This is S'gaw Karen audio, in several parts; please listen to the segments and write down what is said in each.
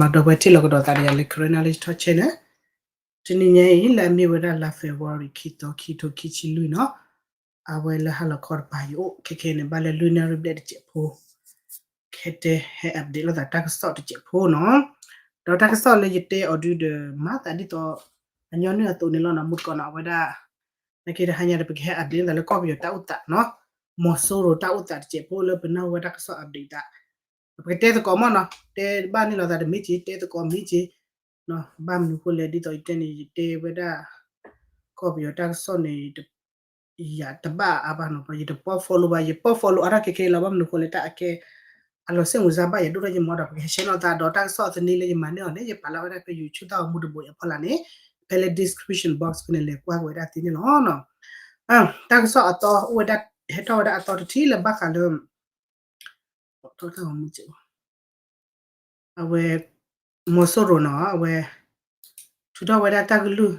မၤဒီးပှၤထံၣ်လိာ်ကဒီးသးဒီးယၤလၢ Karen Knowledge Talk Channel န့ၣ်, တနံၤညါအံၤ လၢအမ့ၢ်ဝဲဒၣ်လါ February ခံသီ ခံထိခံဆံလွံၢ်နီၤ, အဝဲလၢဟါလီၤခီတပၤယအိၣ် ခဲခဲန့ၣ် ဘၣ်လၢလွံၢ်နၣ်ရံၣ်ဘျဲၣ်တစဲးဖိ ခဲတဲဟဲ update လိာ်သးတၢ်ကစီၣ်တစဲးဖိနီၤ, ဒီးတၢ်ကစီၣ်လၢယတဲအီၤဒုဒီး မၤသးဒ်သိး အညီနုၢ်အသိးန့ၣ်လီၤနီၤ, မုၢ်တကိးနီၤ အဝဲဒၣ် နာ်က့တဟါညါဒီး ပကဟဲ update လိာ်သးလၢကီၢ်ပယီၤတၢ်အိၣ်သးနီၤ, မီၤစိရိၤတၢ်အိၣ်သးတစဲးဖိလၢပနၢ်ဟူဝဲတၢ်ကစီၣ် update သး, ပကတဲသကိးမ့ၢ်နီၤ, တဲဘၣ်န့ၣ်လိာ်သးတမ့ၢ်က့ၤ တဲသကိးမ့ၢ်က့ၤ, ဘၣ်မနုၤဃိလဲၣ် ဒ်သိးယတဲန့ၣ် ယတဲဝဲဒၣ် ကီၢ်ပယီၤတၢ်ကစီၣ်န့ၣ် ယတဘၣ်အါဘၣ်နီၤ, ယတပီ follow ဘၣ်, ယပီ follow အါထီၣ်ခဲခဲလီၤ, ဘၣ်မနုၤဃိလဲၣ် တၢ်အကဲ အလီၤစ့ၣ်မုာ်စါဘၣ်ယၤဒိၣ်ထီၣ်ယမီဒီး ပကဟဲ share လိာ်သးဒီးတၢ်ကစီၣ်သန့လၢယမၤန့ၢ်အီၤန့ၣ် ယပာ်လီၤဝဲဒၣ်ဖဲ YouTube တၢ်ဂီၤမူတဘိအံၤအဖီလာ်န့ၣ်, ဖဲလၢ description box ဖဲန့ၣ် လဲၤကွၢ်က့ၤဝဲဒၣ်သ့န့ၣ်လီၤ. တၢ်ကစီၣ်အသီအိၣ်ဝဲဒၣ် ဟဲထီၣ်ဝဲဒၣ်အသီတထံၣ်လၢဘၣ်ဃးလၢ အဝဲ မီၤစိရိၤနီၤ အဝဲ ထုးထီၣ်ဝဲဒၣ်တၢ်ကလုၢ်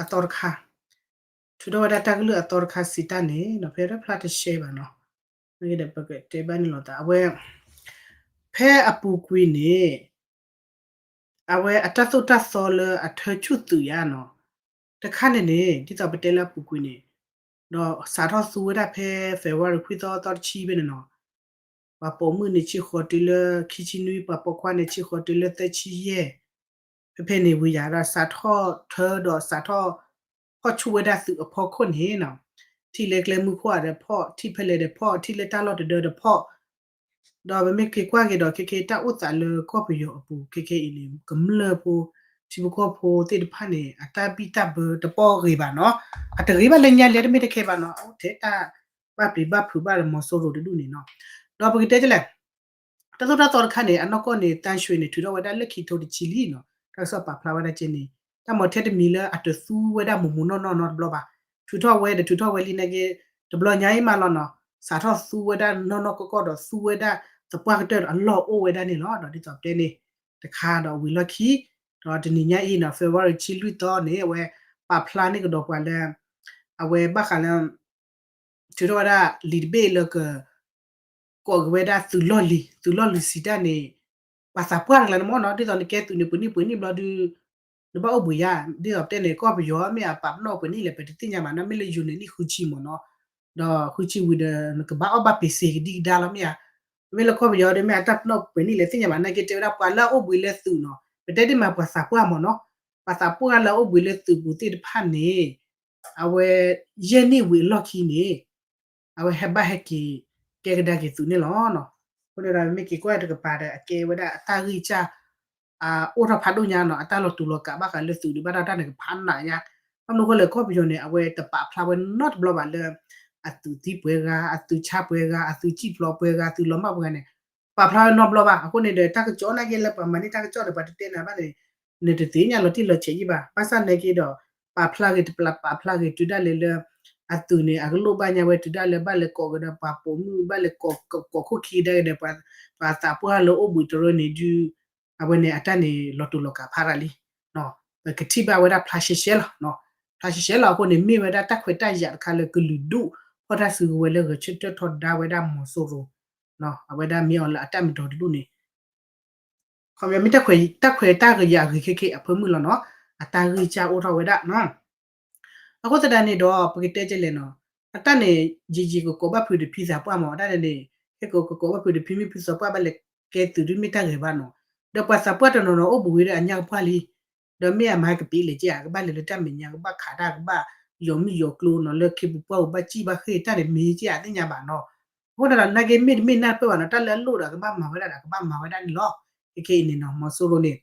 အသီတခါ, ထုးထီၣ်ဝဲဒၣ်တၢ်ကလုၢ်အသီတခါစံးတၢ်န့ၣ်နီၤ ဖဲတဖျါတရှဲဘၣ်နီၤ, ဒီးပကတဲဘၣ်န့ၣ်လိာ်သး အဝဲ ဖဲအပူၤကွံာ်န့ၣ် အဝဲအတၢ်သိၣ်တၢ်သီလၢအထၢဆူၣ်သုးယါနီၤ, တခါန့ၣ်န့ၣ် ဒ်သိးပတဲလၢအပူၤကွံာ်န့ၣ်, ဒီးစးထီၣ်သူဝဲဒၣ်ဖဲ February ခွံသီသီတဆံဖဲန့ၣ်နီၤ, ပှၤပိာ်မုၣ်န့ၣ်ဆံဃီတုၤလၢခံဆံနွံ, ပှၤပိာ်ခွါန့ၣ်ဆံဃီတုၤလၢသၢဆံယဲၢ်, ဖဲဖဲန့ၣ်ဝံၤယၤဒီးစးထီၣ်ထၢဒီးစးထီၣ် ဖီၣ်ဆူၣ်ဝဲဒၣ်သုးအဖီခိၣ်န့ၣ်နီၤ, ထံၣ်လၢကျဲမုၢ်ခိၣ်ဒီးဖီၣ်, ထံၣ်ဖဲလဲၣ်ဒီးဖီၣ်, ထံၣ်လၢတၢ်လီၢ်တဒၢဒီးဖီၣ်, ဒီးပမ့ၢ်က့ၤကွၢ်က့ၤဒီး ခဲခဲတၢ်အိၣ်သးလၢကီၢ်ပယီၤအပူၤ ခဲခဲအံၤန့ၣ် ကမျၢၢ်ဖိ ထံဖိကီၢ်ဖိသ့ၣ်တဖၣ်န့ၣ် အတၢ်ဘံၣ်တၢ်ဘၢတပီၢ်ဂ့ၤဘၣ်နီၤ, အတဂ့ၤဘၣ်လၢညါလၢတမ့ၢ်တခဲဘၣ်နီၤ, အအိၣ်ထဲတၢ်ဘၣ်ပျံၤဘၣ်ဖုးဘၣ်ဒီးမီၤစိရိၤတဒူၣ်န့ၣ်နီၤ, ဒီးပကတဲဒ်လဲၣ် တၢ်သိၣ်တၢ်သီတခါန့ၣ် အနီၢ်ကီၢ်န့ၣ် သန်းရွှေန့ၣ် ထုးထီၣ်ဝဲဒၣ်လၢခံထိတဆံလံနီၤ, တၢ်ကစီၣ်ပာ်ဖျါဝဲဒၣ်ကဲန့ၣ် တၢ်မၤထဲတမံၤလၢအတသူဝဲဒၣ်မိၢ်မိၢ်နီၢ်နီၢ်နီတဘျီဘၣ်, ထုးထီၣ်ဝဲဒီးထုးထီၣ်ဝဲလံနာ်က့ တဘျီညါအံၤမးလီၤနီၤ, စးထီၣ်သူဝဲဒၣ်နီၢ်နီၢ်ကီၢ်ကီၢ်ဒီးသူဝဲဒၣ်သပှၢ်ကတၢၢ်ဒီးအလီၢ်အိၣ်ဝဲဒၣ်န့ၣ်လီၤ, ဒီးဒ်သိးပတဲန့ၣ် တခါဒီးဝံၤလီၢ်ခံ, ဒီးတနံၤညါအံၤနီၤ February ဆံလွံၢ်သီန့ၣ် အဝဲပာ်ဖျါန့ၢ်ကဒီးပှၤလၢ အဝဲဘၣ်ဃးလၢ ထုးထီၣ်ဝဲဒၣ်လံာ်တဘ့ၣ်လၢက ကိးက့ၤဝဲဒၣ်သုးလီၢ်လံၤ, သုးလီၢ်လံၤစံးတၢ်န့ၣ် ပှၤသးပှၢ်တဂၤလၢမ့ၢ်နီၤ, ဒ်သိးနကဲသုးန့ၣ် ပှဲၤနံၣ်ပှဲၤနံၣ်ဘျီဒုး နဘၣ်အိၣ်ဘှံးယါ, ဒ်သိးပတဲန့ၣ် ကီၢ်ပယီၤမ့ၢ်အပာ်ပနီၣ်ပှဲၤနံၣ်လဲၣ် ပတသ့ၣ်ညါဘၣ်နီၤ, မ့ၢ်လၢယိၤန့ၣ်နံၣ်ဃုဆံမ့ၢ်နီၤ, ဒီးဃုဆံဝံၤဒီး နကဘၣ်အီၣ်ဘၣ်ပ့ၤစ့ကဒံကဒါလီၤမ့ၢ်ဧါ, မ့ၢ်လၢကီၢ်ပယီၤဒီးမ့ၢ်အတၢ်ပနီၣ်ပှဲၤနံၣ်လဲၣ်သ့ၣ်ညါဘၣ်, နာ်က့တဲဝဲဒၣ်ပှၤလၢအအိၣ်ဘှံးလၢသုးနီၤ, ပတဲဒ်မးပှၤသးပှၢ်မ့ၢ်နီၤ, ပှၤသးပှၢ်လၢအအိၣ်ဘှံးလၢသုးပူၤသ့ၣ်တဖၣ်န့ၣ် အဝဲ ယဲၢ်နံၣ်ဝံၤအလီၢ်ခံန့ၣ် အဝဲဟဲဘၣ်ဟဲက့ၤ ကဲကဒါက့ၤသုးန့ၣ်လီၤ. အဃိန့ၣ်ဒီး မ့ၢ်က့ၤကွၢ်တကပၤဒီး အကဲဝဲဒၣ်အတၢ်ဂံၢ်စၢ် အိၣ်ထီၣ်ဖးဒိၣ်ညါနီၤ, အတၢ်လီၤတူာ်လီၤကာ်ဘၣ်ဃးလၢသုးဒုးဘၣ်ဒီးတၢ်န့ၣ်ကဖးနးညါ, ဘၣ်မနုၤအဃိလဲၣ် ကီၢ်ပယီၤန့ၣ် အဝဲတပာ်ဖျါဝဲနီတဘျီဘၣ်လၢ အသုးသံပှဲၤဂၤ အသုးဆါပှဲၤဂၤ အသုးစံၣ်ဖျိးပှဲၤဂၤ အသုးလီၤမၢ်ပှဲၤဂၤန့ၣ် ပာ်ဖျါဝဲနီတဘျီဘၣ်. အဃိန့ၣ်ဒီး တၢ်ကစီၣ်နာ်က့လၢပှၤမၤန့ၢ်တၢ်ကစီၣ်ဒီး ပှၤတတဲနၤဘၣ်န့ၣ် နတသ့ၣ်ညါလီၤတံၢ်လီၤဆဲးယံၣ်ဘၣ်. ဘၣ်ဆၣ်နာ်က့ဒီး ပာ်ဖျါဂ့ၤတပာ်ဖျါဂ့ၤ တုၤဒၣ်လဲာ်လၢ အသုးန့ၣ် အကလိၣ်ဘၣ်ညါဝဲ တုၤဒၣ်လဲာ်ဘၣ်လဲၤကိးကဒီးပှၤပိာ်မုၣ် ဘၣ်လဲၤကိးခိၣ်ခံကဒါက့ၤဒီး ပှၤသးပှၢ်လၢအိၣ်ဘှံးတရၢန့ၣ်ဒုး အဝဲန့ၣ်အတၢ်န့ၣ်လီၤတူာ်လီၤကာ်ဖးရၤလံ. ပကထံၣ်ဘၣ်ဝဲဒၣ်ဖျါရှဲရှဲလီၤ. ဖျါရှဲရှဲလီၤအဃိန့ၣ် မ့ၢ်ဝဲဒၣ်တၢ်ခွဲးတၢ်ယာ်တခါလၢကလုာ်ဒူၣ် ဖီၣ်တၢ်စုကဝဲၤလၢဂဲၤဆၢထၢၣ်ထီဒါဝဲဒၣ်မီၤစိရိၤ အဝဲဒၣ်မ့ၢ်အီၤလၢအတၢ်မ့ၢ်တီတဒူၣ်န့ၣ် ခီပညီမ့ၢ်တၢ်ခွဲးတၢ်ယာ်အဂ့ၤခဲခဲအဖၢမုၢ်လီၤနီၤ. အတၢ်ဂံၢ်စၢ်အိၣ်ထီၣ်ဝဲဒၣ် အဃိသတးန့ၣ်ဒီး ပကတဲကလဲၣ်နီၤ, အတၢ်န့ၣ် ယံာ်ယံာ်ကကိးဘၣ်ဖုးတဖံသးပှၢ်မး အတၢ်န့ၣ်န့ၣ် ဟဲကကိးကကိးဘၣ်ဖုးတဖံမ့ၢ်ဖုးသးပှၢ်ဘၣ်လဲၤကဲသုးဒုးမ့ၢ်တၢ်ဂ့ၤဘၣ်နီၤ. ဒီးပှၤသးပှၢ်တနီၤနီၤအိၣ်ဘှံးဝဲဒီးအညၣ်ကပှၢ်လံ ဒီးမ့ၢ်အမၤကပံာ်လဲၣ်က့ဧါ ကဘၣ်လဲၤလၢတၢ်မဲာ်ညါ ကဘၣ်ခးတၢ် ကဘၣ်ယီၤမုၢ်ယီၤကျိနီၤ လၢခ့ပူၤပှၢ်ပူၤဘၣ်စံၣ်ဘၣ်ဃ့ၢ်တၢ်န့ၣ်မ့ၢ်က့ဧါသ့ၣ်ညါဘၣ်နီၤ. အဃိဒီးနာ်က့မ့ၢ်တမ့ၢ်နၢ်တပၢၢ်ဘၣ်နီၤ တၢ်လၢအလိၣ်ဒီးကဘၣ်မၤဝဲဒၣ်ဒီးကဘၣ်မၤဝဲဒၣ်န့ၣ်လီၤ. ခဲခဲအံၤန့ၣ်နီၤ မီၤစိရိၤန့ၣ်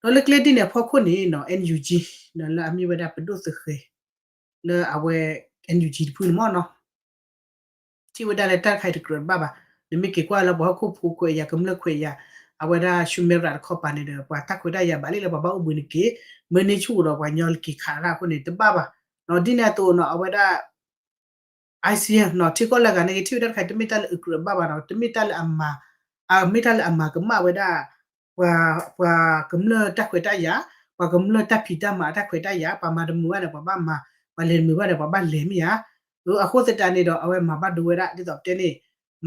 ဒီးလၢကျဲဒ်န့ၣ်အဖီခိၣ်န့ၣ်နီၤ NUG လၢအမ့ၢ်ဝဲဒၣ်ပဒိၣ်သုးဃဲၤ လၢအဝဲ NUG တဖုန့ၣ်မ့ၢ်နီၤ ထံၣ်ဝဲဒၣ်လၢတၢ်တခါအံၤတကြၢးတဘၣ်ဘၣ်. နမ့ၢ်က့ၤကွၢ်လၢပှၤဟီၣ်ခိၣ်ဖိခွဲးယာ် ကမျၢၢ်ခွဲးယာ် အဝဲဒၣ် ရှူမဲရၤ တခီပၤန့ၣ်ဒီး ပှၤတၢ်ခွဲးတၢ်ယာ်ဘၣ်လံလၢပှၤဘၣ်အိၣ်ဘှံးနက့ၤ မၢန့ၢ်ဆူၣ်ဒီးပှၤညီလက့ၤခးတၢ်အဃိန့ၣ် တဘၣ်ဘၣ်. ဒ်န့ၣ်အသိးနီၤ အဝဲဒၣ် ICM နီၤ ထံကီၢ်လၢအဂၤန့ၣ်က့ၤထံၣ်ဝဲဒၣ်တခါ တမ့ၢ်တၢ်လၢအကြၢးဘၣ်ဘၣ်နီၤ တမ့ၢ်တၢ်လၢအမၤ မ့ၢ်တၢ်လၢအမၤကမၣ်ဝဲဒၣ် ပှၤ ပှၤကမျၢၢ်တၢ်ခွဲးတၢ်ယာ် ပှၤကမျၢၢ်တၢ်ဖံးတၢ်မၤအတၢ်ခွဲးတၢ်ယာ် ပှၤမၤတမုာ်ဘၣ်ဒီးပှၤဘၣ်မၤ ပှၤလဲၤတမုာ်ဘၣ်ဒီးပှၤဘၣ်လဲၤမ့ၢ်ဧါ. အဃိသတးန့ၣ်ဒီး အဝဲမၤဘၣ်ဒိဝဲဒၣ် ဒ်သိးပတဲန့ၣ်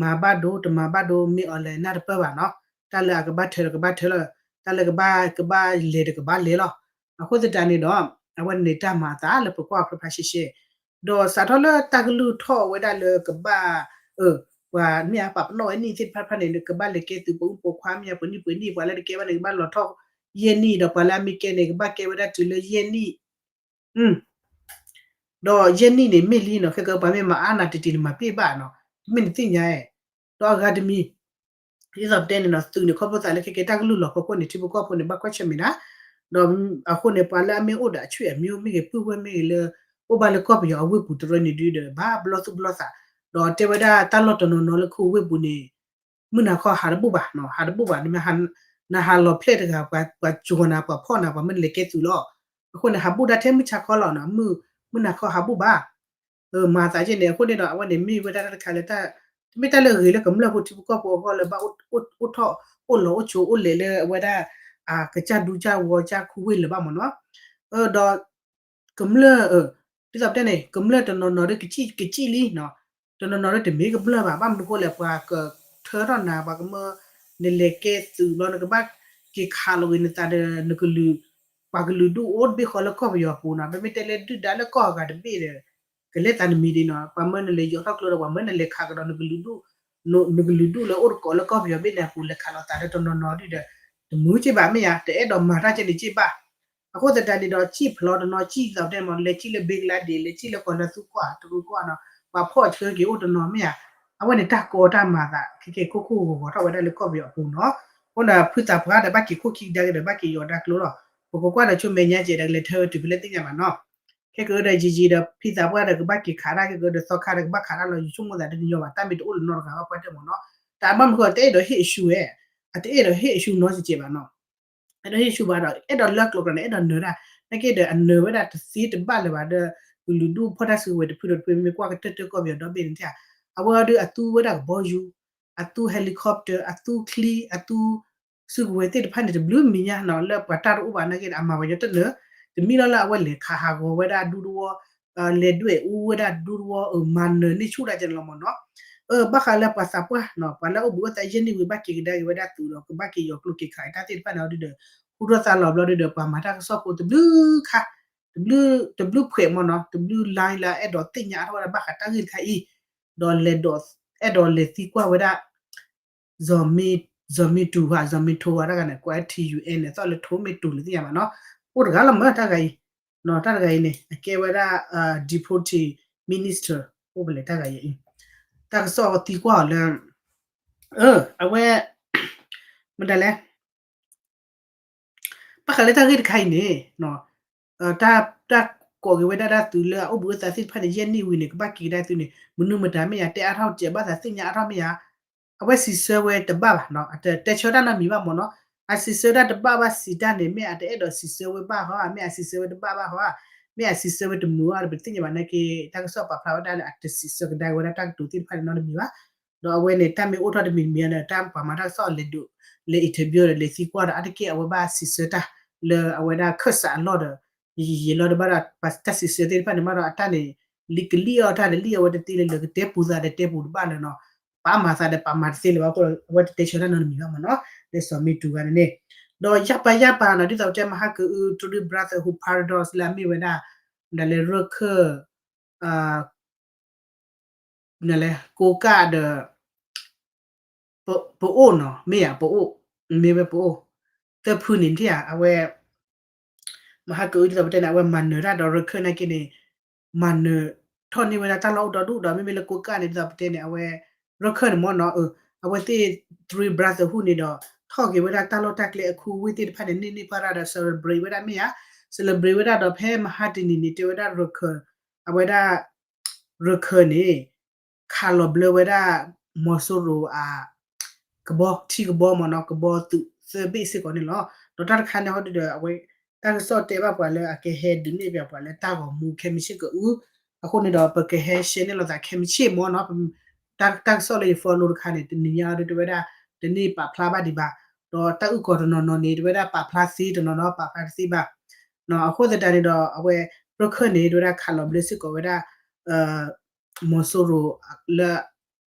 မၤဘၣ်ဒိတမၤဘၣ်ဒိမ့ၢ်အီၤလဲၣ်နၢ်တပၢၢ်ဘၣ်နီၤ. တၢ်လၢအကဘၣ်ထၢဒီးကဘၣ်ထၢလီၤ, တၢ်လၢကဘၣ် ကဘၣ်လဲၤဒီးကဘၣ်လဲၤလီၤ. အဃိသတးန့ၣ်ဒီး အဝဲန့ၣ်တၢ်မၤအသးလၢပကွၢ်ဖျါဖျါရှဲရှဲ ဒီးစးထီၣ်လၢတၢ်ကလုၢ်ထီၣ်ဝဲဒၣ်လၢကဘၣ် အ ပှၤမ့ၢ်ဧါ ပာ်ပနီၣ်ဝဲနံၣ်သ့ၣ်တဖၣ်တဖၣ်န့ၣ် ကဘၣ်လဲၤကဲသုးပိာ်မုၣ်ပိာ်ခွါမ့ၢ်ဧါ ပှဲၤနံၣ်ပှဲၤနံၣ် ပှၤလၢတကဲဘၣ်န့ၣ် ကဘၣ်လီၤထီၣ်ယဲၢ်နံၣ် ဒီးပှၤလၢအမ့ၢ်ကဲန့ၣ် ကဘၣ်ကဲဝဲဒၣ်တုၤလၢယဲၢ်နံၣ် ဒီးယဲၢ်နံၣ်န့ၣ်မ့ၢ်လံနီၤ ခဲကပှၤမ့ၢ်မၤအါနၤတံၢ်တံၢ်န့ၣ် မၤပ့ၢ်ဘၣ်နီၤ တမ့ၢ်နသ့ၣ်ညါအဲၣ် ဒီးအဂၤတမံၤ ဒ်သိးပတဲန့ၣ်နီၤ သုးန့ၣ်ခီဖျိသးလၢခဲကဲတၢ်ကလုၢ်လီၤဖီခိၣ်န့ၣ် ထံဖိကီၢ်ဖိန့ၣ် ဘၣ်ကွၢ်ဆၢၣ်မဲာ်ဒၣ် ဒီးအဃိန့ၣ် ပှၤလၢအမ့ၢ်အိၣ်ဒီးအဆွေအမျိုးမ့ၢ်ဂ့ၤ ပုၢ်ဝဲၢ်မ့ၢ်ဂ့ၤလၢ အိၣ်ဘၣ်လၢကီၢ်ပယီၤအဝ့ၢ်ပူၤတရၢန့ၣ်ဒုဒီး ဘၣ်ဘျီသူၣ်ဘျီသး ဒီးတဲဝဲဒၣ်တၢ်လီၢ်တနီၤနီၤလၢခူဝ့ၢ်ပူၤန့ၣ် မုၢ်နၤခီဟးတဘူၣ်ဘၣ်နီၤ ဟးတဘူၣ်ဘၣ် နမ့ၢ် နဟးလီၤဖျဲၣ်တဂၤ ပှၤစှီၤနၤ ပှၤဖီၣ်နၤ ပှၤမၢနလဲၤကဲသုးလီၤ. အဃိန့ၣ် ဟးဘူၣ်ဒၣ်ထဲမုၢ်ဆါခီလီၤနီၤ မုၢ်နၤခီဟးဘူၣ်ဘၣ် မၤသးယဲၢ်န့ၣ် အဃိန့ၣ်ဒီး အဝဲန့ၣ်မ့ၢ်ဝဲဒၣ်တၢ်တခါလၢ တမ့ၢ်တၢ်လၢအဂ့ၤလၢကမျၢၢ်ဖိထံဖိကီၢ်ဖိအဂီၢ်လၢ ဘၣ်အိၣ်ထီၣ်အိၣ်လီၤအိၣ်ဆိးအိၣ်လဲၤလၢအဝဲဒၣ် ကစၢ်ဒူကစၢ်ဝီကစၢ်ခူဝ့ၢ်လၢၤဘၣ်မ့ၢ်နီၤ ဒီး ကမျၢၢ် ဒ်သိးပတဲန့ၣ် ကမျၢၢ်တနီၤနီၤဒီးကစံၣ်လံနီၤ တနီၤနီၤဒီးတမ့ၢ်ကမျၢၢ်ဘၣ် ဘၣ်မနုၤဃိလဲၣ် ပှၤကထၢထီၣ်နၤ ပှၤကမၢ နလဲၤကဲသုးဘျီ နကဘၣ်က့ၤခးလီၤဂ့ၤနသးဒီး နကလုာ် ပှၤကလုာ်ဒူၣ်အိၣ်တဘ့ၣ်ဃီလၢကီၢ်ပယီၤပူၤနီၤ ပမ့ၢ်တဲလၢဒုၣ်ဒါလၢကီၢ်အဂၤတဘ့ၣ်ဒီး ကလဲၤသးနမံၤဒ်နီၤ ပှၤမၢနလဲၤယီၤထီၣ်ကျိဒီး ပှၤမၢနလဲၤခးကဒီး နကလုာ်ဒူၣ်လၢအိၣ်တကိးလၢကီၢ်ပယီၤဘ့ၣ်န့ၣ်အပူၤ လဲၤခးလိာ်သးဒီးတနီၤနီၤဒ်ဒီး တမုာ်က့ဘၣ်မ့ၢ်ဧါ တအဲၣ်ဒိးမၤတၢ်ကဲန့ၣ်က့ဘၣ် အဃိသတးန့ၣ်ဒီး ကံၣ်ဖျီတနီၤ ကံၣ်သီးတဲမ့ၢ် လဲၤကံၣ်လၢဘ့ကလါဒ့း လဲၤကံၣ်လၢကီၢ်လၢသူကွၢ် တရူးကွၢ်နီၤ ပှၤဖီၣ်ဆၢက့ၤအိၣ်တနီၤမ့ၢ်ဧါ အဝဲန့ၣ်တၢ်ကီတၢ်မၤသး ခဲကဲခိၣ်ခိၣ်ဂီၤဂီၤထီၣ်ဝဲဒၣ်လၢကီၢ်ပယီၤအပူၤနီၤ အဃိန့ၣ် ဖုသးပှၢ်ဒီးဘၣ်က့ၤခိၣ်ခံကဒါက့ၤဒီး ဘၣ်က့ၤယီၤတၢ်ကျိလီၤ ပကကွၢ်ဒီးဆိမဲာ်ညါကဲဒီး ကလဲၤထၢဝဲတုၤဖဲလဲၣ်သ့ၣ်ညါဘၣ်နီၤ ခဲကဒီးယံာ်ယံာ်ဒီး ဖုသးပှၢ်ဒီးကဘၣ်က့ၤခးတၢ် ခဲကဒီးသီခါဒီးကဘၣ်ခးတၢ်လီၤ ယဆိကမိၣ်သးတညီဘၣ် တၢ်မ့ၢ်တအိၣ်လၢနီတဂၤဘၣ်ပှၢ်တၢၢ်မ့ၢ်နီၤ တၢ်ဘၣ်မနုၤဃိ တအဲၣ်ဒိးဟ့ၣ်အရှုံးဝဲ အတအဲၣ်ဒိးဟ့ၣ်အရှုံးနီတစဲးဘၣ်နီၤ အဲၣ်ဒိးဟ့ၣ်ဆူၣ်ဘၣ်ဒီး အဲၣ်ဒိးလၢကျိၤကျဲန့ၣ် အဲၣ်ဒိးနၢၤတၢ် နာ်က့ဒီးအနၢၤဝဲဒၣ်တသ့တဘၣ်လၢၤဘၣ်ဒီး ကလုာ်ဒူၣ်ဖီၣ်တၢ်စုကဝဲၤတဖုဒီးတဖု မ့မ့ၢ်ကွၢ်ကတၢၢ်တၢၢ်ကီၢ်ပယီၤဒီဘ့ၣ်န့ၣ် အဝဲအီၤဒုးအသူဝဲဒၣ်ကဘီယူၤ အသူ helicopter အသူချံ အသူ စုကဝဲၤသ့ၣ်တဖၣ်န့ၣ် တဘျုးမံၤညါနီၤ လၢပှၤတၢ်တအိၣ်ဘၣ်နာ်က့ဒီး အမၤဝဲညီတလၢာ် တမံၤလီၤလၢအဝဲလဲၤခးဟးဂီၤဝဲဒၣ်ဒူသဝီ လဲၤဒွဲၣ်အူဝဲဒၣ်ဒူသဝီ မၤနၢၤန့ၢ်ဆူၣ်ဒၣ်ကဲန့ၣ်လီၤမ့ၢ်နီၤ ဘၣ်ဃးလၢပှၤသးပှၢ်နီၤ ပှၤလၢအအိၣ်ဘှံးအိၣ်သါယဲၢ်နံၣ်ဝံၤဘၣ်က့ၤကဒါက့ၤဝဲဒၣ်သုးဒီး ကဘၣ်က့ၤယီၤကျိၤက့ၤခးတၢ်သ့ၣ်တဖၣ်န့ၣ်အီၤဒုဒီး ဟူထီၣ်သါလီၤဘျီဒုဒီး ပှၤမၤတၢ်ကစီၣ်ဖိတဘျုးခါ တဘျုး တဘျုးဖှဲးမ့ၢ်နီၤ တဘျုး line လၢအဲၣ်ဒိးသ့ၣ်ညါအါထီၣ်ဝဲဒၣ်ဘၣ်ဃးတၢ်ဂ့ၢ်တခါအံၤ ဒီးလဲၤဒိး အဲၣ်ဒိးလဲၤသံကွၢ်ဝဲဒၣ် စီၤမ့ၢ်တူၤဧါ စီၤမ့ၢ်တူၤဧါ တၢ်ဂၤန့ၣ် ကွဲး T U N န့ၣ် သီၣ်လၢထိမ့ၢ်တူၤလၢသ့ၣ်ညါဘၣ်နီၤ အိၣ်တဂၤလီၤမ့ၢ်တၢ်ဂၤအံၤ တၢ်တဂၤအံၤန့ၣ် အကဲဝဲဒၣ် Deputy Minister အိၣ်ဖဲလဲၣ်တၢ်ဂၤအံၤ တၢ်ကစီၣ်သံကွၢ်အီၤလၢ အဝဲ မတၤလဲၣ် ဘၣ်ဃးလၢတၢ်ဂ့ၢ်တခါအံၤန့ၣ် တၢ် တၢ်ကိးက့ၤဝဲဒၣ်တၢ်သုးလၢအအိၣ်ဘှံးအိၣ်သါသ့ၣ်တဖၣ်န့ၣ် ယဲၢ်နံၣ်ဝံၤန့ၣ် ကဘၣ်က့ၤကဒါသုးန့ၣ် မနုၤမတၤမ့ၢ်ဧါ တဲအါထီၣ်စဲးဘၣ်သးသ့ၣ်ညါအါထီၣ်မ့ၢ်ဧါ အဝဲစံးဆၢဝဲတဘၣ်ဘၣ်နီၤ အတတဲဆၢတၢ်နီတမံၤဘၣ်မ့ၢ်နီၤ အစံးဆၢတၢ်တဘၣ်ဘၣ်စံးတၢ်န့ၣ် မ့ၢ်အတအဲၣ်ဒိးစံးဆၢဝဲဘၣ်ဟီဧါ မ့ၢ်အစံးဆၢဝဲတဘၣ်ဘၣ်ဟီဧါ မ့ၢ်အစံးဆၢဝဲတမုာ်ဘၣ်ဒီး ပတသ့ၣ်ညါဘၣ်နာ်က့ တၢ်ကစီၣ်ပာ်ဖျါဝဲဒၣ်လၢအတစံးဆၢကဒါက့ၤဝဲဒၣ်တၢ်ကတိၤသ့ၣ်တဖၣ်န့ၣ်နီတမံၤဘၣ် ဒီးအဝဲန့ၣ် တၢ်မ့ၢ်အိၣ်ထီၣ်တမံၤတမံၤန့ၣ် တၢ်ပှၤမၤတၢ်ကစီၣ်လဲၤဒိး လဲၤ interview ဒီးလဲၤသံကွၢ်ဒီး အါတက့ၢ်အဝဲဘၣ်စံးဆၢတၢ် လၢအဝဲဒၣ်ခၢၣ်စးအလီၢ်ဒီး ယံာ်ယံာ်လီၤဒီးဘၣ်ဒီး ပှၤတၢ်စံးဆၢသ့ၣ်တဖၣ်န့ၣ်ဘၣ်ဒီး အတၢ်န့ၣ် လံကလံၣ်အီၣ်တၢ်ဒီးလံၣ်အဝဲတသ့လၢလၢကတဲပူၤသးဒီးတဲပူၤတဘၣ်လၢၤနီၤ ပာ်မၤသးဒီးပာ်မၤတသ့လၢၤဘၣ်အဃိ အဝဲတတဲဆၢတၢ်နီတမံၤဘၣ်မ့ၢ်နီၤ လၢစီၤမ့ၢ်တူၤဂၤန့ၣ်န့ၣ် ဒီးယၢ်ပၤယၢ်ပၤနီၤ ဒ်သိးပတဲမဟါကအု Three Brotherhood Paradox လၢအမ့ၢ်ဝဲဒၣ် ဒ်လဲၣ်ရခၢၣ် နလဲၣ် ကိးကၣ်ဒီး ပအိၣ်နီၤ မ့ၢ်ဧါ ပအိၣ် မ့ၢ်ဝဲပအိၣ် သၢဖုန့ၣ်ထံၣ်ဧါ အဝဲ မဟါကအုဒ်သိးပတဲန့ၣ် အဝဲမၤနၢၤတၢ်ဒီးရခၢၣ်နာ်က့န့ၣ် မၤနၢၤထီၣ်န့ၢ်ဝဲဒၣ်တၢ်လီၢ်အိၣ်ဒီဒူၣ်ဒီး မ့မ့ၢ်လၢကိးကၣ်န့ၣ် ဒ်သိးပတဲန့ၣ် အဝဲ ရခၢၣ်န့ၣ်မ့ၢ်နီၤ အဝဲသ့ၣ် Three Brotherhood န့ၣ်ဒီး ထီၣ်က့ၤဝဲဒၣ်တၢ်လီၢ်တၢ်ကျဲအခူဝ့ၢ်သ့ၣ်တဖၣ်န့ၣ် န့ၢ်န့ၢ်ပှၢ်တၢ်ဒီး celebrate ဝဲဒၣ်မ့ၢ်ဧါ celebrate ဝဲဒၣ်ဒီးဖဲမဟါတနံၤန့ၣ် တဲဝဲဒၣ်ရခၢၣ် အဝဲဒၣ် ရခၢၣ်န့ၣ် ခးလီၤဘျၢဝဲဒၣ် မီၤစိရိၤအ ကဘီ ထံကဘီမ့ၢ်နီၤ ကဘီသုးသၢဘ့ၣ်စ့ၢ်ကီးန့ၣ်လီၤ. ဒီးတၢ်တခါန့ၣ်ဟီဒုဒီး အဝဲ တၢ်ကစီၣ်တဲဘၣ်ပှၤလၢအကဟဲဒုးနဲၣ်ပှၤလၢတၢ်ဂီၤမူခဲမုၢ်ဆ့ၣ်ကအု အဃိန့ၣ်ဒီး ပကဟဲ share န့ၢ်လိာ်သးခဲမုၢ်ဆ့ၣ်မ့ၢ်နီၤ တၢ်ကစီၣ်လၢယ follow တခါန့ၣ် တနံၤညါအီၤဒုတဲဝဲဒၣ် တန့ၢ်ပာ်ဖျါဘၣ်ဒံးဘၣ် ဒီးတၢ်အုၣ်ကီၤတနီၤနီၤန့ၣ် တဲဝဲဒၣ်ပာ်ဖျါသ့တနီၤနီၤ ပာ်ဖျါတသ့ဘၣ် အဃိသတးန့ၣ်ဒီး အဝဲ ရခၢၣ်န့ၣ် တဲဝဲဒၣ်ခးလီၤဘျၢစ့ၢ်ကီးဝဲဒၣ် မီၤစိရိၤလၢ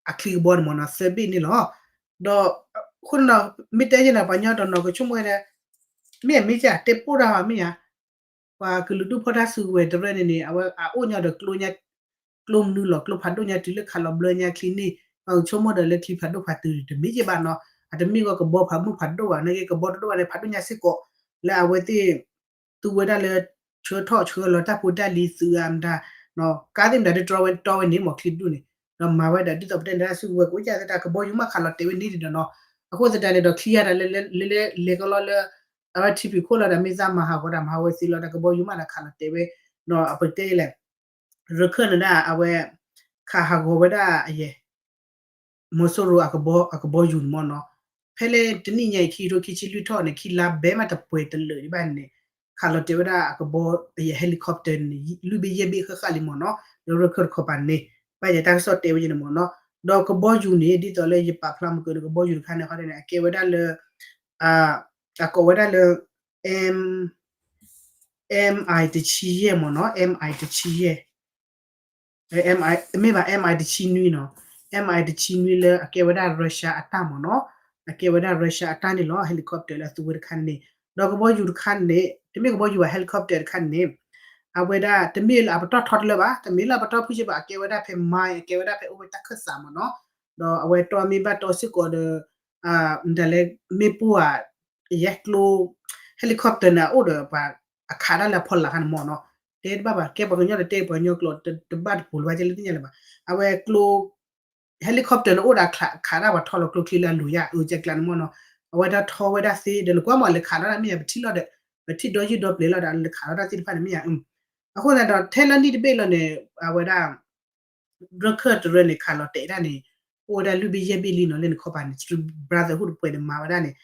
အချံကဘီန့ၣ်မ့ၢ်နီၤ သၢဘ့ၣ်န့ၣ်လီၤ. ဒီး အဃိန့ၣ်ဒီး မ့ၢ်တဲယဲၢ်န့ၣ် ပှၤကညီတနီၤကဆိကမိၣ်ဝဲဒၣ် မ့ၢ်အမ့ၢ်ကတဲပိၢ်တၢ်ဘၣ်မ့ၢ်ဧါ, ပှၤကလုာ်ဒူၣ်ဖီၣ်တၢ်စုကဝဲၤတရၢန့ၣ်န့ၣ် အဝဲအအိၣ်ညီဒီး ကျိမနုၤလီၤ ကျိဖးဒိၣ်ညါတုၤလၢခးလီၤဘျၢညါချံန့ၣ် ပှၤကဆိကမိၣ်ဒီးလၢချံဖးဒိၣ်ဖးတုၤတမ့ၢ်က့ဘၣ်နီၤ, အတမ့ၢ်ဂီၢ်ကဘီဖးမုၢ်ဖးဒိၣ်ဘၣ် နာ်က့ကဘီတဒိၣ်ဘၣ်န့ၣ် ဖးဒိၣ်ညါစ့ၢ်ကီး လၢအဝဲသ့ၣ် သူဝဲဒၣ်လၢ ဆှၢထီၣ်ဆှၢလီၤတၢ်ဖိတၢ်လံၤသုးအမတၤ ကါသ့ၣ်မတၤဒ်တြီဝဲတြီဝဲန့ၣ် မ့ၢ်ချံတဒူၣ်န့ၣ် ဒီးမၤဝဲဒၣ်ဒ်သိးပတဲန့ၣ် တၢ်စုကဝဲၤကအိၣ်ကၢ်သတး ကဘီယူၤမးခးလီၤတဲာ်ဝဲန့ၣ်ဒီးနီၤ, အဃိသတးန့ၣ်ဒီးချံယၤတၢ်လဲၤလဲၤလဲၤကလီလၢ အဝဲထံဖံးခိၣ်လီၤဒီး မ့ၢ်သးမၤဟးဂီၤတၢ်မၤဟးဝဲသ့လီၤဒီး ကဘီယူၤမးဒီးခးလီၤတဲာ်ဝဲ ဒီးပတဲလဲၣ် ရခၢၣ်န့ၣ်ဒၣ် အဝဲ ခးဟးဂီၤဝဲဒၣ်အယဲၢ် မီၤစိရိၤအကဘီယူၤန့ၣ်မ့ၢ်နီၤ, ဖဲလၢတနံၣ်ညါအံၤ ခံကထိခံဆံလွံၢ်ထီၣ်န့ၣ် ခံလါဘဲမးတပှဲၤတလၢာ်ဒံးဘၣ်န့ၣ် ခးလီၤတဲာ်ဝဲဒၣ်အကဘီ အယဲၢ် helicopter န့ၣ် လွံၢ်ဘ့ၣ်ယဲၢ်ဘ့ၣ်ဃၣ်ဃၣ်လံမ့ၢ်နီၤ, လၢရခၢၣ်တခီပၤန့ၣ် ဘၣ်ယဲၢ်တၢ်ကစီၣ်တဲဝဲယဲၢ်န့ၣ်မ့ၢ်နီၤ, ဒီးကဘီယူၤန့ၣ် ဒ်သိးလၢယပာ်ဖျါမုၢ်ကၢန့ၣ် ကဘီယူၤတခါန့ၣ် ခီန့ၣ် အကဲဝဲဒၣ်လၢ အကိးဝဲဒၣ်လၢ M MI တဆံယဲၢ်မ့ၢ်နီၤ, MI တဆံယဲၢ် မ့ၢ်ဘၣ် MI တဆံနွံနီၤ, MI တဆံနွံလၢအကဲဝဲဒၣ် Russia အတၢ်မ့ၢ်နီၤ, အကဲဝဲဒၣ် Russia အတၢ်န့ၣ်လီၤ helicopter လၢအသူဝဲတခါန့ၣ်, ဒီးကဘီယူၤတခါန့ၣ် တမ့ၢ်ကဘီယူၤဘၣ် helicopter တခါန့ၣ် အဝဲဒၣ်တမ့ၢ်လၢအပတီၢ်ထီတလၢဘၣ်, တမ့ၢ်လၢအပတီၢ်ဖုၣ်စ့ဘၣ်, အကဲဝဲဒၣ်ဖဲ mine အကဲဝဲဒၣ်ဖဲအိၣ်ဝဲတၢ်ခၢၣ်သးမ့ၢ်နီၤ, ဒီးအဝဲတီမ့ၢ်ဘၣ်တီစ့ၢ်ကီးဒီး မတၤလဲၣ် မ့ၣ်ပိၢ်ဧါ ယဲၢ်ကျိ helicopter န့ၣ် အအိၣ်ဒီးပှၤအခးဒၣ်လၢအဖီလာ်ခါန့ၣ်မ့ၢ်နီၤ, တဲတဘၣ်ဘၣ် ကဲပှၤကညီဒီးတဲပှၤကညီကျိာ် တဘၣ်တပိၤလၢၤဘၣ်ကဲလၢသ့ၣ်ညါလၢၤဘၣ်, အဝဲကျိ helicopter န့ၣ်အိၣ်ဒီးခးဒၣ်ပှၤထီလီၤကျိချံလၢအလိၤယါ အၢကဲကျါန့ၣ်မ့ၢ်နီၤ, အဝဲဒၣ်ထီဝဲဒၣ်သ့ဒီးနကွၢ်မ့ၢ်လၢခးဒၣ်မ့ၢ်ယါ ပထံၣ်လီၤဒီး ပထံၣ်ဒီယုၢ်ဒီပျဲၤလီၤဒီးလၢခးလီၤတၢ်သ့ၣ်တဖၣ်န့ၣ်မ့ၢ်ယါ, အဃိသတးဒီးထဲလၢနံၣ်တဘ့ၣ်လီၤန့ၣ် အဝဲဒၣ် ရခၢၣ်တရၢန့ၣ် ခးလီၤတဲာ်ဒၣ်န့ၣ် အိၣ်ဝဲဒၣ်လွံၢ်ဘ့ၣ်ယဲၢ်ဘ့ၣ်လံနီၤ လၢနခီပၤန့ၣ် Three Brotherhood တပှဲၤန့ၣ်မၤဝဲဒၣ်န့ၣ်,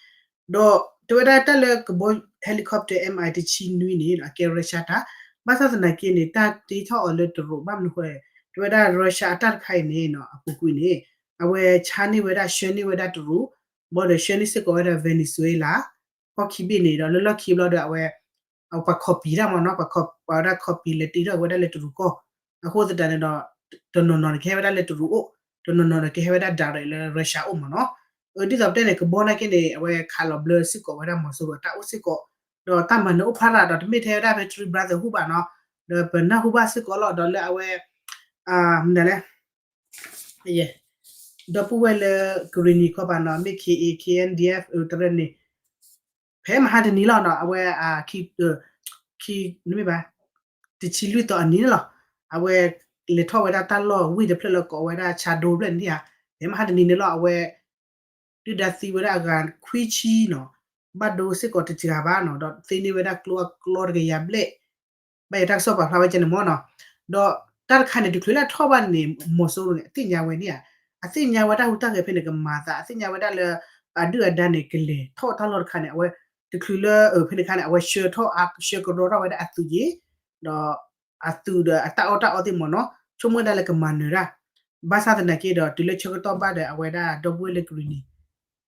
ဒီးတဲဝဲဒၣ်တၢ်လၢကဘီ helicopter MI တဆံနွံန့ၣ် အကဲ Russia တၢ်, ဘၣ်ဆၣ်သနာ်က့န့ၣ် တၢ်တ့ထီၣ်အီၤလၢတရူး ဘၣ်မနုၤဃိလဲၣ်, တဲဝဲဒၣ် Russia အတၢ်တခါအံၤန့ၣ် အပူၤကွံာ်န့ၣ် အဝဲဆါန့ၢ်ဝဲဒၣ် ဆှၢန့ၢ်ဝဲဒၣ်တရူး, ဘၣ်ဒီးဆှၢန့ၢ်စ့ၢ်ကီးဝဲဒၣ် Venezuela ကီၢ်ခံဘ့ၣ်န့ၣ်ဒီး လၢလီၢ်ခံဘျီဒီးအဝဲ ပှၤ copy တၢ်မ့ၢ်နီၤ, ပှၤဝဲဒၣ် copy လဲၤတ့ထီၣ်ဝဲဒၣ်လၢတရူးကီၢ်, အဃိသတးန့ၣ်ဒီး တနီၤနီၤန့ၣ်ကဟဲဝဲဒၣ်လၢတရူးအိၣ်, တနီၤနီၤန့ၣ်ကဟဲဝဲဒၣ် direct လၢ Russia အိၣ်မ့ၢ်နီၤ, ဒ်သိးပတဲန့ၣ် ကဘီနာ်က့န့ၣ် အဝဲခးလီၤဘျၢစ့ၢ်ကီးဝဲဒၣ်မီၤစိရိၤအတၢ်အိၣ်စ့ၢ်ကီး, ဒီးတၢ်မၤနၢၤအိၣ်ဖးရၤဒီး တမ့ၢ်ထဲဝဲဒၣ်ဖဲ Three Brotherhood ဘၣ်နီၤ, ဒီးပနၢ်ဟူဘၣ်စ့ၢ်ကီးလီၤ ဒီးလၢအဝဲ မနုၤလဲၣ် ဒီပုၢ်ဝဲၢ်လၢ ကရံၣ်နံၤခီပၤနီၤ မ့ၢ် K A K N D F တရၢန့ၣ် ဖဲမဟါတနံၤလီၤနီၤ အဝဲ ခံ မ့ၢ်ဘၣ် တဆံလွံၢ်သီအနံၤန့ၣ်လီၤ, အဝဲလဲၤထီၣ်ဝဲဒၣ်တၢ်လီၢ်ဝ့ၢ်တဖျၢၣ်လၢကိးဝဲဒၣ် ဆါဒိဖျၢၣ်န့ၣ်ဧါ, ဖဲမဟါတနံၤန့ၣ်လီၤ အဝဲ ဒုၣ်ဒါသံဝဲဒၣ်အဂၤခွံဆံနီၤ, ဘၣ်ဒိစ့ၢ်ကီးတစှၤဘၣ်နီၤ, ဒီးသ့န့ၢ်ဝဲဒၣ်ကျိအကျီတကယၤဘျဲၣ် ဘၣ်ယတၢ်ကစီၣ်ပာ်ဖျါဝဲကဲန့ၣ်မ့ၢ်နီၤ, ဒီးတၢ်တခါန့ၣ် တချုးလၢအထီၣ်ဘၣ်န့ၣ် မီၤစိရိၤန့ၣ် အသ့ၣ်ညါဝဲန့ၣ်ဧါ, အသ့ၣ်ညါဝဲတၢ်ဟူးတၢ်ဂဲၤဖဲန့ၣ်ကမၤသး, အသ့ၣ်ညါဝဲဒၣ်လၢ အဒုၣ်အဒါန့ၣ် ကလဲၤထီၣ်တၢ်လီၢ်တခါန့ၣ် အဝဲ တချုးလၢ ဖဲန့ၣ်ခါန့ၣ် အဝဲဆှၢထီၣ်အါ ဆှၢကရီထီၣ်ဝဲဒၣ်အသုးက့ၤ, ဒီး အသုးဒီးအတၢ်အီၣ်တၢ်အီသ့ၣ်မ့ၢ်နီၤ, ဆိကမိၣ်ဒၣ်လၢကမၤနၢၤတၢ်, ဘၣ်ဆၣ်သနာ်က့ဒီး တုၤလၢဆၢကတီၢ်ဘၣ်ဒီး အဝဲဒၣ်ဒီပုၢ်ဝဲၢ်လၢကရံၣ်နံၤ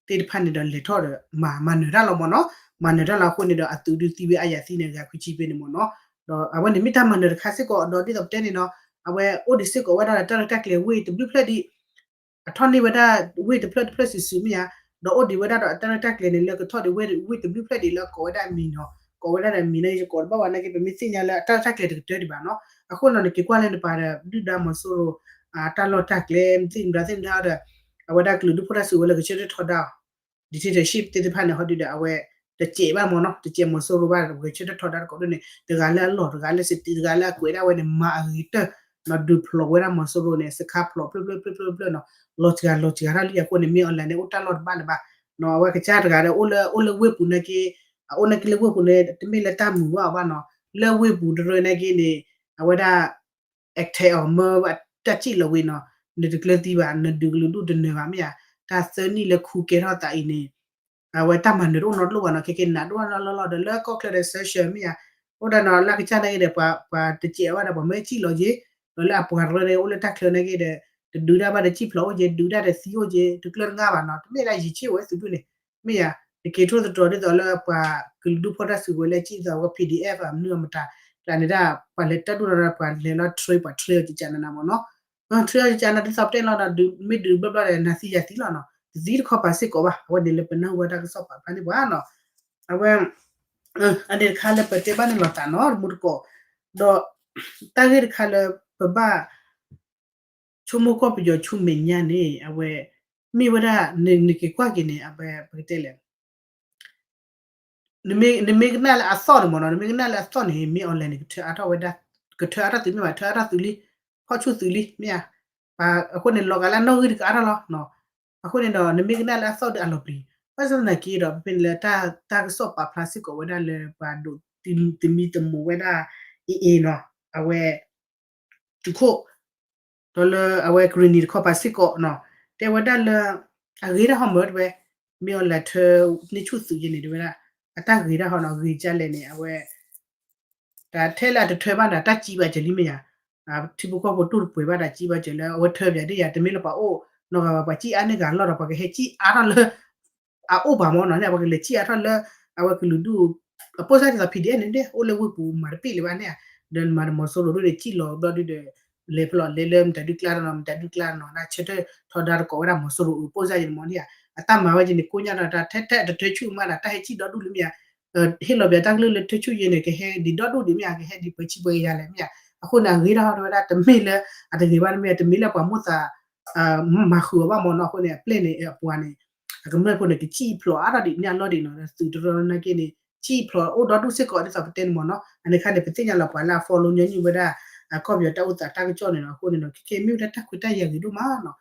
သ့ၣ်တဖၣ်န့ၣ်ဒီး လဲၤထီၣ်ဒီး မၤ မၤနၢၤတၢ်လီၤမ့ၢ်နီၤ, မၤနၢၤတၢ်လီၤအဃိန့ၣ်ဒီး အသုးဒုးသံဝဲအါယၤသံန့ၣ် ဂၤခွံဆံဖဲန့ၣ်မ့ၢ်နီၤ, ဒီးအဝဲန့ၣ်မ့ၢ်တၢ်မၤနၢၤတခါစ့ၢ်ကီး ဒီးဒ်သိးပတဲန့ၣ်နီၤ, အဝဲအိၣ်ဒံးစ့ၢ်ကီးဝဲဒၣ်ဒီးတၢ်ရဲၣ်တၢ်ကျဲၤဝ့ၢ်တဘျုးဖျၢၣ်ဒံး အထီၣ်န့ၢ်ဝဲဒၣ်ဝ့ၢ်တဖျၢၣ်တဖျၢၣ်စုာ်စုာ်မ့ၢ်ဧါ, ဒီးအိၣ်ဒံးဝဲဒၣ်ဒီးအတၢ်ရဲၣ်တၢ်ကျဲၤန့ၣ် လၢကထီၣ်ဒံးဝ့ၢ်တဘျုးဖျၢၣ်ဒံးလၢကိးဝဲဒၣ်မံၤနီၤ, ကိးဝဲဒၣ်ဒီးမံၤန့ၣ် ယကိးတဘၣ်ဘၣ်နာ်က့ ပမ့ၢ်သ့ၣ်ညါလၢအတၢ်ရဲၣ်တၢ်ကျဲၤတကတၢၢ်ဒံးဘၣ်နီၤ, အဃိန့ၣ်ဒီး နက့ၤကွၢ်လၢနပၤဒီး ဒုၣ်ဒါမီၤစိရိၤ တၢ်လီၢ်တၢ်ကျဲ မ့ၢ်သ့ၣ်မတၤသ့ၣ်မတၤဒီး အဝဲဒၣ်ကလုာ်ဒူၣ်ဖိတၢ်စုကဝဲၤလၢကဆၢထၢၣ်ထီဒါအီၤ dictatorship သ့ၣ်တဖၣ်န့ၣ် ဟီဒုဒီးအဝဲ တစဲးဘၣ်မ့ၢ်နီၤ, တစဲးမီၤစိရိၤဘၣ် ပဂဲၤဆၢထၢၣ်ထီဒါတကိးဒ်န့ၣ် တဂၤလၢအလီၢ် တဂၤလၢစတံ တဂၤလၢအကွဲးဒၣ်ဝဲန့ၣ် မၤအဂ့ၤကတၢၢ် ဒီးဒုးဖျိးဝဲဒၣ်မီၤစိရိၤန့ၣ် စခါဖျိးဖျၢၣ်ဖျၢၣ်ဖျၢၣ်ဖျၢၣ်ဖျၢၣ်နီၤ, လီၤစှၤလီၤစှၤထီၣ်လံအဃိန့ၣ် မ့ၢ် online န့ၣ် အိၣ်တၢ်လီၢ်တဘၣ်လၢၤဘၣ်နီၤ, အဝဲကစၢ်တဂၤဒီး အိၣ်လၢ အိၣ်လၢဝ့ၢ်ပူၤနာ်က့ အအိၣ်နာ်က့လၢဝ့ၢ်ပူၤန့ၣ် တမ့ၢ်လၢတၢ်မုာ်ဘၣ်အီၤဘၣ်နီၤ, လၢဝ့ၢ်ပူၤတရၢနာ်က့န့ၣ် အဝဲဒၣ် attack အီၤမၢဘၣ်တၢ်စံၣ်လီၤဝံၤနီၤ, နတကျၢၤသံဘၣ် နဒုးကလုာ်ဒူၣ်တနၢၤဘၣ်မ့ၢ်ဧါ, တၢ်သၢနံၣ်လၢခူကဲထီၣ်သးအံၤန့ၣ် အဝဲတၢ်မၤနၢၤတအိၣ်နီတလိၣ်ဘၣ်နီၤ, ခဲက့ၤနးဒိၣ်နီၤလီၤလီၤဒီး လၢကီၢ်ချၢဒီး sanction မ့ၢ်ဧါ, အိၣ်ဒၣ်နီၤ လၢကစၢ်နာ်က့ဒီး ပှၤ ပှၤတစဲးဘၣ်ဒီး ပှၤမၢစံၣ်လီၤက့ၤ, ဒီးလၢအပှၤရၢန့ၣ် အိၣ်လၢတၢ်ချၢနာ်က့ဒီး တဒုးတၢ်ဘၣ်ဒီး စံၣ်ဖျိးအိၣ်က့ၤ ဒုးတၢ်ဒီးသံအိၣ်က့ၤ တကျၢၤတငါဘၣ်နီၤ, တမ့ၢ်ဒၣ်ယံာ်ဆ့ၣ်ဝဲသုးဒူၣ်န့ၣ် မ့ၢ်ဧါ, နက့ၤထိၣ်သတြီၤဒ်သိးလၢပှၤကလုာ်ဒူၣ်ဖီၣ်တၢ်စုကဝဲၤလၢစံၣ်သီးဝဲ PDF အမနုၤအမတၤ ကျါန့ၣ်ဒၣ် ပှၤလဲၤတၢ်ဒိၣ်နီၤဒီး ပှၤလဲၤလီၤ train ပှၤ train အီၤကကနနမ့ၢ်နီၤ, train အီၤကကန ဒ်သိးပတဲလီၤဒီး မ့ၢ်ဒုးဘျီဘျီဒီး နၤသံယၤသံလီၤနီၤ, တသံတခီပၤစ့ၢ်ကီးဘၣ်. အဝဲန့ၣ်လၢပနၢ်ဟူဝဲတၢ်ကစီၣ်ပာ်ဖျါန့ၢ်ပှၤနီၤ. အဝဲ အန့ၣ်တခါလၢပတဲဘၣ်န့ၣ်လီၤသးနီၤ တမူတကိး, ဒီး တၢ်ဂ့ၢ်တခါလၢပဘၣ် ဆိကမိၣ်ကီၢ်ပယီၤဆူမဲာ်ညါန့ၣ် အဝဲ မ့ၢ်ဝဲဒၣ် နက့ၤကွၢ်က့ၤန့ၣ် အဝဲပကတဲလဲၣ် နမ့ၢ်ကနၣ်လၢအသီၣ်န့ၣ်မ့ၢ်နီၤ, နမ့ၢ်ကနၣ်လၢအသီၣ်န့ၣ် မ့ၢ် online န့ၣ် ကထၢအါထီၣ်ဝဲဒၣ်, ကထၢအါထီၣ်သုမ့ၢ်ဘၣ် ထၢအါထီၣ်သုလံ, ဖီၣ်ဆူၣ်သုလံ မ့ၢ်ဧါ. အဃိန့ၣ် လီၤဂာ်လၢနီၣ်ဂံၢ်တကအါထီၣ်လီၤ. အဃိန့ၣ်ဒီး နမ့ၢ်ကနၣ်လၢအသီၣ်ဒီးအလီၤပျံၤ, ဘၣ်ဆၣ်သနာ်က့ဒီး ဖဲန့ၣ်လၢတၢ်ကစီၣ်ပာ်ဖျါစ့ၢ်ကီးဝဲဒၣ်လၢပှၤဒိးသမံသမိးဝဲဒၣ် အ့ၣ်အ့ၣ်နီၤ, အဝဲ သုးခိၣ် ဒီးလၢအဝဲကရ့ၣ်နံၤတခီပၤစ့ၢ်ကီးနီၤ, တဲဝဲဒၣ်လၢ အဂ့ၤတၢ်ဟီမၢ်တဝဲ, မ့ၢ် online ထၢန့ၢ်ဆူၣ်သုးယဲန့ၣ် တဝဲဒၣ် အတၢ်ဂ့ၤတၢ်ဟီနီၤ, ဂ့ၤကလဲၣ်န့ၣ် အဝဲ တၢ်ထဲလၢအတထၢဘၣ်ဒီး တၢ်ကံဘၣ်စၢၤလံမ့ၢ်ယါ, ထံဖိကီၢ်ဖိတိၢ်တပှဲၤဘၣ်ဒီး ကံဘၣ်စၢၤလၢအဝဲထၢပယၤဒ်ယါ တမ့ၢ်လၢပှၤအိၣ်နီတဂၤဘၣ်, ပှၤကံအါန့ၢ်ဂၤလီၢ်ဒီး ပှၤကဟဲကံအါထီၣ်လၢ အအိၣ်ဘၣ်မ့ၢ်နီၤ, ပှၤကလဲၤကံအါထီၣ်လၢ အဝဲကလုာ်ဒူၣ် အပိၢ်စၢ်ဒ်သိး PDF န့ၣ် အိၣ်လၢဝ့ၢ်ပူၤမၤတပ့ၢ်လၢၤဘၣ်န့ၣ်ဧါ, ဒီးမၤဒီးမီၤစိရိၤဒ်န့ၣ် ကံလီၤဘျီဒ်ဒီး လဲၤဖျိးလဲၤလၢမတၤဒုၣ်ကျါနီၤ မတၤဒုၣ်ကျါနီၤ တၢ်ဆၢထၢၣ်ထီဒါတကိးဝဲဒၣ်မီၤစိရိၤအပိၢ်စၢ်ယဲန့ၣ်မ့ၢ်န့ၣ်ဧါ, အတၢ်မၤဝဲယဲန့ၣ် ကိညါဒီးတၢ်ထဲထဲအတထၢဆူၣ်မးဒီး တၢ်ဟဲကံဒီဒူၣ်လံမ့ၢ်ဧါ, ဟ့ၣ်လီၤပယၤတၢ်ကလုၢ်လၢထၢဆူၣ်ယဲန့ၣ် ကဟဲဒ်ဒီဒူၣ်ဒံးမ့ၢ်ဧါ, ကဟဲဒ်ပှဲၤဆံပှဲၤကယၤလဲၣ်မ့ၢ်ဧါ, အဃိန့ၣ် အဂ့ၤတၢ်ဟီတဝဲဒၣ် တမ့ၢ်လၢ အတဂ့ၤဘၣ်တမ့ၢ် တမ့ၢ်လၢပှၤမိၣ်သး မၤဃုာ်အီၤဘၣ်မ့ၢ်နီၤ, အဃိန့ၣ် အပျဲၢ်န့ၣ် အပှၤန့ၣ် အကမျၢၢ်ဖိန့ၣ် ကစံၣ်ဖျိးအါထီၣ်ဒံးန့ၣ်အလီၢ်ဒံးနီၤ, သုးတရီနာ်က့န့ၣ် စံၣ်ဖျိးအိၣ်ဒီဒူၣ်စ့ၢ်ကီးဒ်သိးပတဲန့ၣ်မ့ၢ်နီၤ, အန့ၣ်ခါန့ၣ် ပသ့ၣ်ညါလီၤပှၤလၢအ follow ညီနုၢ်ဝဲဒၣ် ကီၢ်ပယီၤတၢ်အိၣ်သးတၢ်ကစီၣ်န့ၣ်နီၤ, အဃိန့ၣ်ဒီး ခဲခဲမ့ၢ်ဝဲဒၣ်တၢ်ခွဲးတၢ်ယာ်ဂ့ၤဒိၣ်မးနီၤ,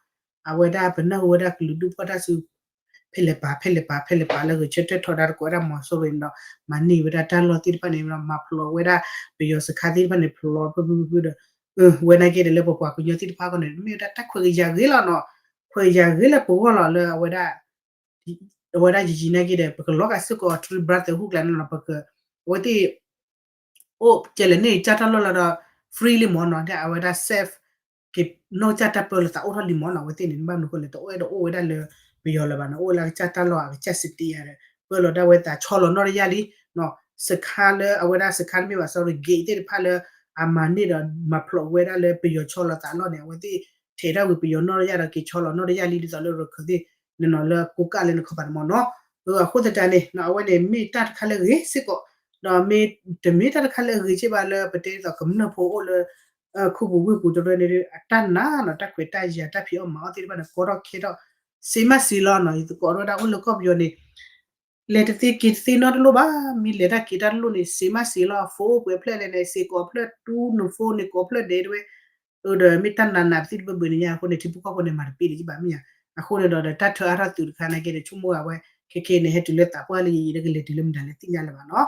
အဝဲဒၣ်ပနၢ်ဟူဝဲဒၣ်ကလုာ်ဒူၣ်ဖီၣ်တၢ်စု ဖဲလဲၣ်ပာ် ဖဲလဲၣ်ပာ် ဖဲလဲၣ်ပာ်လၢဂဲၤဆၢထၢၣ်ထီဒါတကိးဝဲဒၣ်မီၤစိရိၤန့ၣ်ဒီး မၤန့ၢ်ဝဲဒၣ်တၢ်လီၢ်သ့ၣ်တဖၣ်န့ၣ်ဒီး မၤဖျိးဝဲဒၣ် ပယီၤစခါသ့ၣ်တဖၣ်န့ၣ် ဖျိးဖုဖုဖုဒီး ဝဲနာ်က့ဒီးလၢပပှၤကညီသ့ၣ်တဖၣ်အဂီၢ်န့ၣ် မ့ၢ်ဝဲဒၣ်တၢ်ခွဲးကယာ်ဂ့ၤလီၤနီၤ, ခွဲးကယာ်ဂ့ၤလၢပဂီၢ်လီၤလၢအဝဲဒၣ် အဝဲဒၣ်ယံာ်ယံာ်နာ်က့ဒီး ပကလီၤဂာ်စ့ၢ်ကီး Three Brother ဟူကျါန့ၣ်နီၤ, ပက အဝဲသ့ၣ် အိၣ်ကဲလဲၣ်န့ၣ် ကၢ်တၢ်လီၢ်လၢဒီး free လံမ့ၢ်နီၤ, အဝဲဒၣ် self က့ၤနီၢ်ကစၢ်တၢ်ပၢလီၤသးအိၣ်ထီၣ်လံမ့ၢ်နီၤ, အဝဲသ့ၣ်န့ၣ် ဘၣ်မနုၤဃိလဲၣ် တအိၣ်အဲၣ်ဒိးအိၣ်ဝဲဒၣ်လၢပယီၤလၢၤဘၣ်နီၤ, အိၣ်ဝဲလၢအကစၢ်တၢ်လီၢ်အကစၢ်စတံယါဒီး ပၢလီၤဒၣ်ဝဲသးဆီလီၤနီၢ်တယၢ်လံ စခါလၢအဝဲဒၣ်စခါတမ့ၢ်ဘၣ် sorry gate သ့ၣ်တဖၣ်လၢ အမၤန့ၢ်ဒီးမၤဖျိးဝဲဒၣ်လၢပယီၤဆီလီၤသးအလီၢ်န့ၣ် အဝဲသ့ၣ်ထဲးထီၣ်ဝံၤပယီၤနီၢ်တယၢ်ဒီးက့ၤဆီလီၤနီၢ်တယၢ်လံ ဒ်သိးလၢရခၢၣ်သ့ၣ်န့ၣ်နီၤ လၢကိးကၣ်လၢနခီပၤန့ၣ်မ့ၢ်နီၤ, အဃိသတးန့ၣ် အဝဲန့ၣ်မ့ၢ်တၢ်တခါလၢအဂ့ၤစ့ၢ်ကီး, ဒီးမ့ၢ်တမ့ၢ်တၢ်တခါလၢအဂ့ၤစ့ၢ်ဘၣ်လၢပတဲဒ်သိးကမျၢၢ်ဖိအိၣ်လၢ ခူပူၤဝ့ၢ်ပူၤတရၢန့ၣ် အတၢ်နာ်နီၤ တၢ်ခွဲးတၢ်ယာ်တၢ်ဖံးအီၣ်မၤအီၣ်သ့ၣ်တဖၣ်န့ၣ် ကီထီၣ်ခဲထီၣ် စ့မးစ့လီၤနီၤ, ယသကိးဝဲဒၣ်အိၣ်လၢကီၢ်ပယီၤန့ၣ် လဲၤတသ့က့ၤတသ့နီတလိၣ်ဘၣ်, မ့ၢ်လဲၤတၢ်က့ၤတၢ်တလိၣ်န့ၣ် စ့မးစ့လီၤ, phone ပှဲၤဖျၢၣ်လဲၣ်န့ၣ် စ့ကိးဖျၢၣ်တူ န phone န့ၣ်ကိးဖျၢၣ်ဒဲးတဝဲ, ဒီးမ့ၢ်တၢ်နာ်နာ်ပသ့ၣ်တဘၢဘၢန့ၣ်ညါ အဃိန့ၣ် ထံဖိကီၢ်ဖိန့ၣ် မၤတပ့ၢ်လၢၤဘၣ်မ့ၢ်ဧါ, အဃိန့ၣ်ဒီး တၢ်ထၢအါထီၣ်သုးတခါနာ်က့ဒီး ဆိကမိၣ်အဝဲ ခဲခဲန့ၣ် ဟဲတုၤလၢသးပှၢ်လၢယံာ်ယံာ်လၢကလဲၤတုၤလၢမတၤလဲၣ်သ့ၣ်ညါလၢၤဘၣ်နီ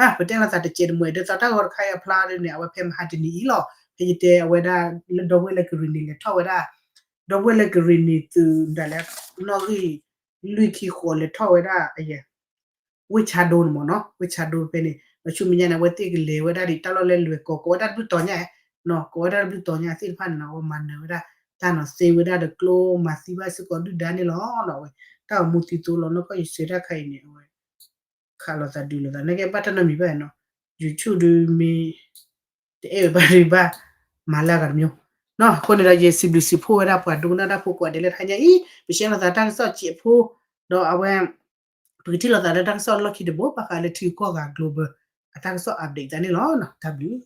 ၤ, ပတဲလီၤသးတစဲးတမှဲၤ ဒ်သိးတၢ်ဂီၤတခါအံၤအဖျါန့ၣ် အဝဲဖဲမဟါတနံၤအံၤလီၤ, ဖဲယတဲအဝဲဒၣ်လၢဒီပုၢ်ဝဲၢ်လၢကရ့ၣ်နံၤလဲၤထီၣ်ဝဲဒၣ် ဒီပုၢ်ဝဲၢ်လၢကရ့ၣ်နံၤသုးဒၣ်လဲာ် နီၣ်ဂံၢ်လွံၢ်ခံဃိးလဲၤထီၣ်ဝဲဒၣ် ဝ့ၢ်ဆါဒိၣ်န့ၣ်မ့ၢ်နီၤ, ဝ့ၢ်ဆါဒိၣ်ဖဲန့ၣ် ဒီးဆူမဲာ်ညါန့ၣ် အဝဲသ့ၣ်ကလဲၤဝဲဒၣ်ဒ်တၢ်လီၢ်လၢလွဲၢ်ကီၢ် ကိးဝဲဒၣ်တဘျုးတီၤညါ, ကိးဝဲဒၣ်တဘျုးတီၤညါသ့ၣ်တဖၣ်န့ၣ်နီၤ အဝဲမၤနၢၤဝဲဒၣ် တၢ်နီၤသ့ဝဲဒၣ်ဒီးကျိမၤသံဘၣ်စ့ၢ်ကီးဒုၣ်ဒါန့ၣ်လီၤ, အဝဲ တၢ်အိၣ်မူသံသိလီၤနီၢ်ကီၢ်ယဆၢတၢ်ခါအံၤန့ၣ် အဝဲ ခးလိာ်သးဒုးလိာ်သး နာ်က့ဘၣ်တၢ်နီတမံၤဘၣ်နီၤ, YouTube ဒုးမ့ၢ် တအဲၣ်ဝဲဘၣ်ဒုးဘၣ် မၤလၢအဂၤတမံၤနီၤ, အဃိန့ၣ်ဒီး ယစံးဘျုးစံးဖှိၣ်ဝဲဒၣ်ပှၤဒိကနၣ်တၢ်ဖိကိးဂၤဒဲးလၢတဟါညါအံၤ ပရှဲလိာ်သးတၢ်ကစီၣ်စဲးဖိ, ဒီးအဝဲ ပကထံၣ်လိာ်သးလၢတၢ်ကစီၣ်လီၢ်ခံတဘိ ဘၣ်ဃးလၢထံဂုၤကီၢ်ဂၤ global အတၢ်ကစီၣ် update သးန့ၣ်လီၤ. တၢ်ဘျုး